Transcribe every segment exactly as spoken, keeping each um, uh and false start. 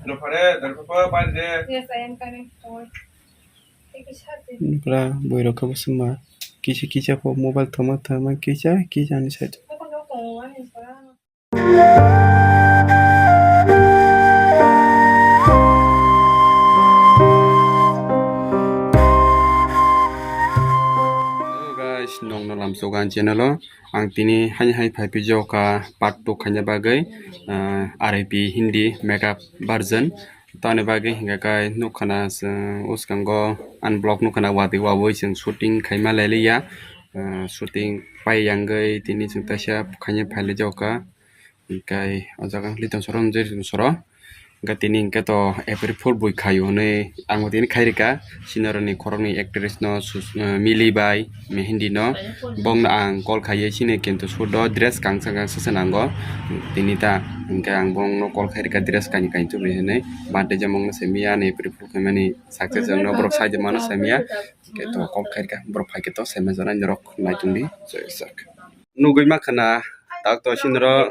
Yes, I am coming forward. Take a shot, baby. Bra, boirok khe bo swngma. Kisa kisa kho mobile thoma thoma kisa kisa ni side. Hello guys, nokno lamsogo ang channel o. Ang tini haini hai phai phi jokha part two khaina bagwi, ah, R I P Hindi makeup version. Toni bagwi hingka khe nukha na chwng uskango unblock nukha na watwi wabwi chwng shooting khaima lailiya. Ah, shooting pai yangwi tini chwng taisa khaina phailaijokha. Hingkai o jaga litom soro, litom soro. Hingke tini hingke to April Fool bui khaio hinui ang bo tini khairika. Sinoroni khoroknwi actress no sus-, eh, Mili bai Mehendi no. Bongno ang call khaiye sini kintu sudo dress kangsa kangsa se nango. Tini ta hingke ang bongno call khairika dress kaini kaini tubui hinui. Birthday jamungno semiya ani April Fool khaimani success wngno borok saijak mano semiya. Hingke to call khairika borok phaikhe to semiya jora norok naitongdi. Joyojak. Nugui mankha na, tak to sinoro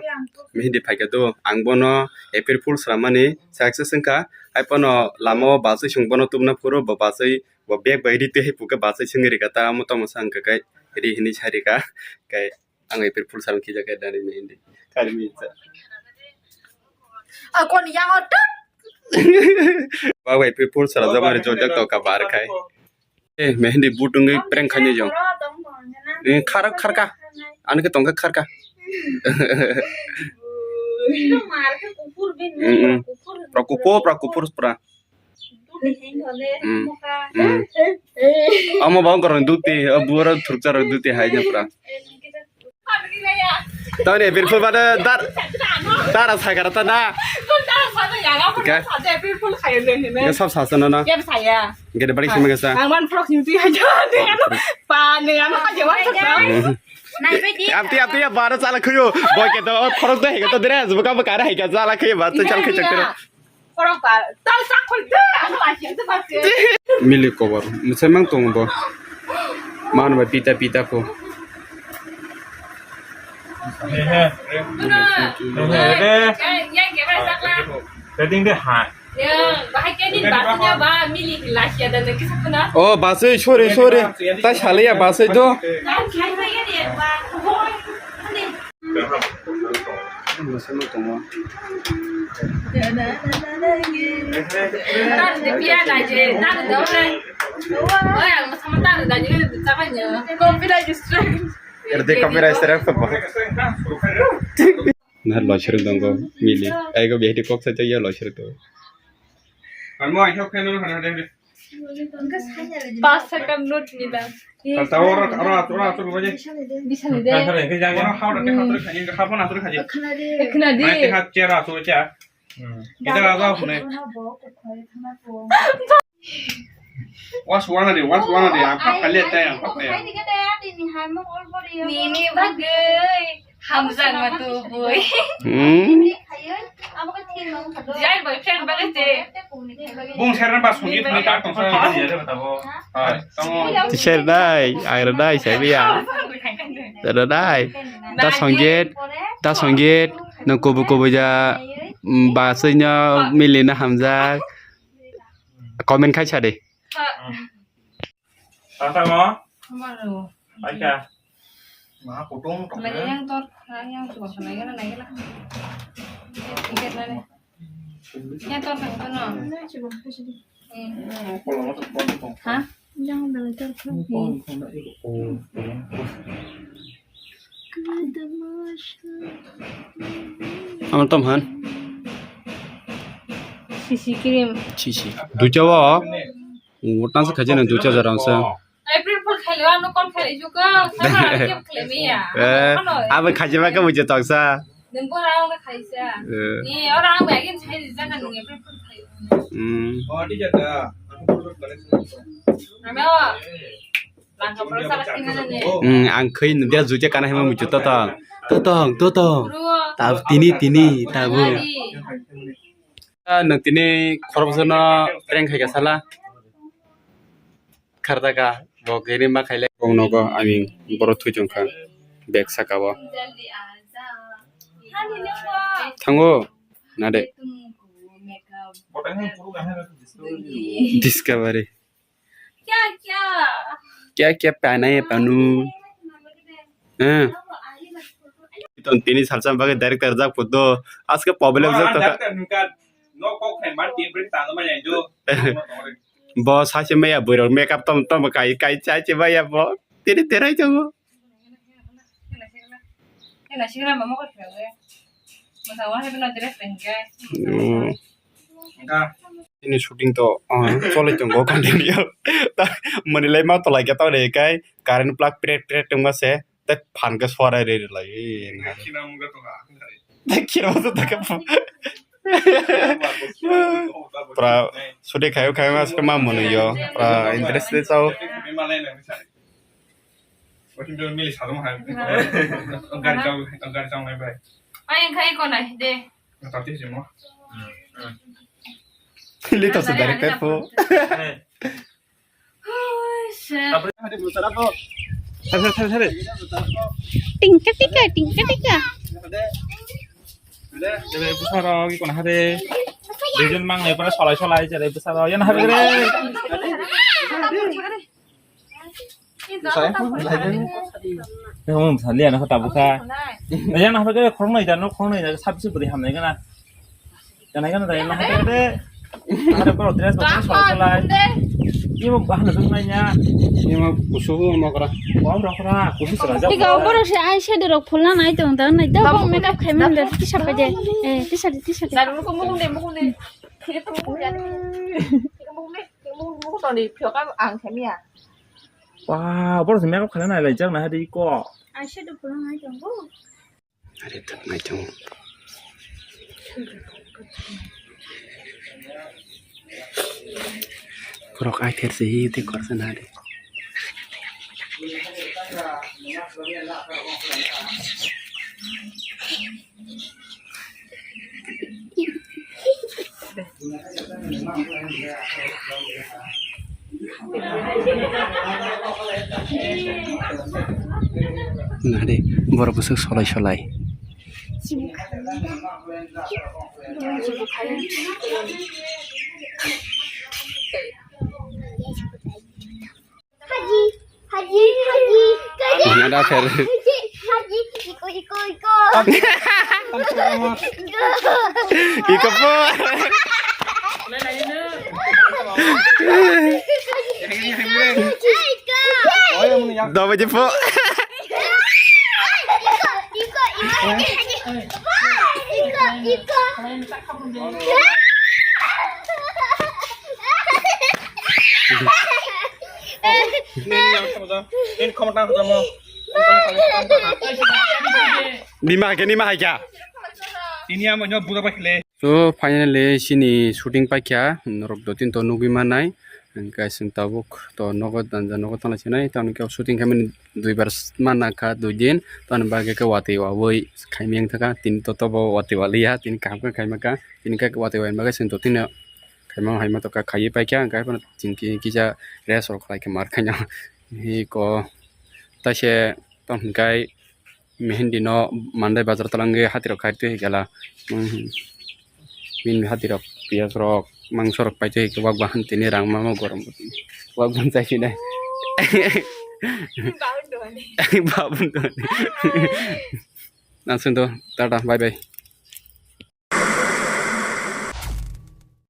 Mehendi phaikha do, ang bono April Fool swnamani success wngkha. Hai pono lama o bachwi chwng bono tubuna phuru, bo bachwi bo bag bai ri twi hai pukhe bachwi swngwi rikha, ta amo tamo sa wngkha khe ri hinwi sa rikha. Khe ang April Fool swnam khijak khe dani Mehendi. Kari mi sa. Akon yang otak. Ba April Fool swnamjak mani jojak to ka bar khai. Eh, Mehendi but wngwi prank khainai jong. Eh, khar, kharka. Ani khe tongkha kharka. Mm, mm. Pra kupur, pra kupur, pra. Mm, mm. Amo bang korang duti, buara thurkar duti hai nya pra. Tawni April Fool bada dar, dara sagara ta na. Ke? Ke sab sasa na na. Gede bari sima gesa. Ang man frog simi tu haja. Nengano pa nengano haja wa. Apti apti ya bara chala khuyo. Boy ke to khorok to hega to dere buka buka ra hega chala khuyo ba to chal khuyo chakte. Mili kobor, mwsai mang tongo bo. Mano bai pita pita kho. O, basai, sorry, sorry. Tai salaiya basai do. Erde copyright strike. Na loisir tongo Mili. Aigo behdi kok sa jaya loisir tongo. Pas second note nila. Oro, oro, oro, oro, oro. Bisani de. Oro hao de, hao de, hao de, hao de. Khna di. Khna di. Mai te ha chair asu cha. Hmm. Kita raja hune. Was wana de, was wana de, apa kali ta, apa ya. Nini bagai. Hamjakma tubui. Hmm. Jai boyfriend bagwi te. Bung serna ba songit ni tak tong sa. Hai, tamo. Ti ser dai, ai ra dai, sai biya. Ra dai. Da songit, da songit, no kubu kubu ja, mm, ba soi no Mili no hamjak. Comment khai sa de. Tata mo? Acha. Ma kutung tok. Yang tor, yang tor, yang tor. Yang tor kan kono. Ha? Yang tor. Ang tom han. C C cream. C C. Ducha wa. Utang se khaje na ducha jaram se. April Fool khailo ano kon khailo juka. Sama game khailo ya. Eh, abo khaje ba ka buje toksa. Nungbo rang na khaisa. Eh. Ni ora ang bagin sai jaga nung April Fool khailo. Hmm. Ame o. Langka pura sala singa ne. Hmm, ang khui dia jucha kana hema muchu totong. Totong, totong. Tab tini, tini, tabu. Nang tini khoroksa no prank khai ka sala. Khartaka bo gari ma khaile. Bong nogo ami boro thui chong kha bag saka o. Thango na de. Discovery. Kya kya pehna hai panu? Huh. Tini salsa bagwi director jak puto. Aske problem jak to. Bo sachi maya bwrok makeup tom tom kai kai sachi maya bo. Tini terai jago. Ini shooting to, ah, choli tongo continue. Mani lai ma tolai ke tole kai current plug pret pret tongma se. Tei phan khe sorai rwi rwlai, ee, nang. Tei khira bo ta khe pura shooting khayo khayo ma se ma mwnwi yo. Pura interest de chao. Lito se director po. Tingka tika, tingka tika. Jere bwsarok ikon hade. Duijon mangnai pore solai solai jere bwsarok. Yan hade re. Yang saliya na kota buka. Yang na hade khornai jano khornai jano sabsi beri hamnai kana. Janai gana dai, nahar de. Nahar de, borok dress rok solai solai. Imo bahana jong nai ya. Imo kusu mo kora. Bom rok ra, kusu sera jak. Tiga borok se eyeshadow rok phulna nai tong da nai da. Bom makeup khai man da tisa pa de. Eh, tisa de, tisa de. Daru ko mukung de, mukung de. Thire to mukung ya. Mukung de, mukung, mukung to ni phioka ang khaimia. Wow, borok se makeup khaina nai lai jak nahar de ko. Eyeshadow phulna nai tong bo. Are thwk nai tongo. Borok aither se hi tei korsa nari. Nari, borok bwswk solai solai. Haji, haji, haji. Nada fer. Haji, haji, iko, iko, iko. Iko po. Iko. Dua baje po. Iko, iko, iko. Iko, iko. Nima hai khe, nima hai kha. Tini amo nyo buda bai khle. So finally chini shooting paikha, norok do tin to nugwi manai. Hingke chwng tabuk to nogo danja nogo tangla sinai, tamoni khe shooting khaimani duibar manna kha, dui din. Tamoni bagwi khe watwi wawi khaimiyang thaka, tini to tobo watwi waliya, tini kaham khe khaimaka, tini khe watwi wawi bagwi chwng to tini khaima haima to kha khaiwi paikha, hingke haphano chwng kisa rest rok khlai khe mar khaino. Hi ko taise tong hingkai Mehendi no Mandai bazar talangwi hati rok khai twi gala. Hmm. Bini hati rok, piyaj rok, mangso rok pai twi wak bahan tini rang mamo gorom. Wak bahan chai sinai. Babun dohani. Babun dohani. Nansung do, tata, bye bye.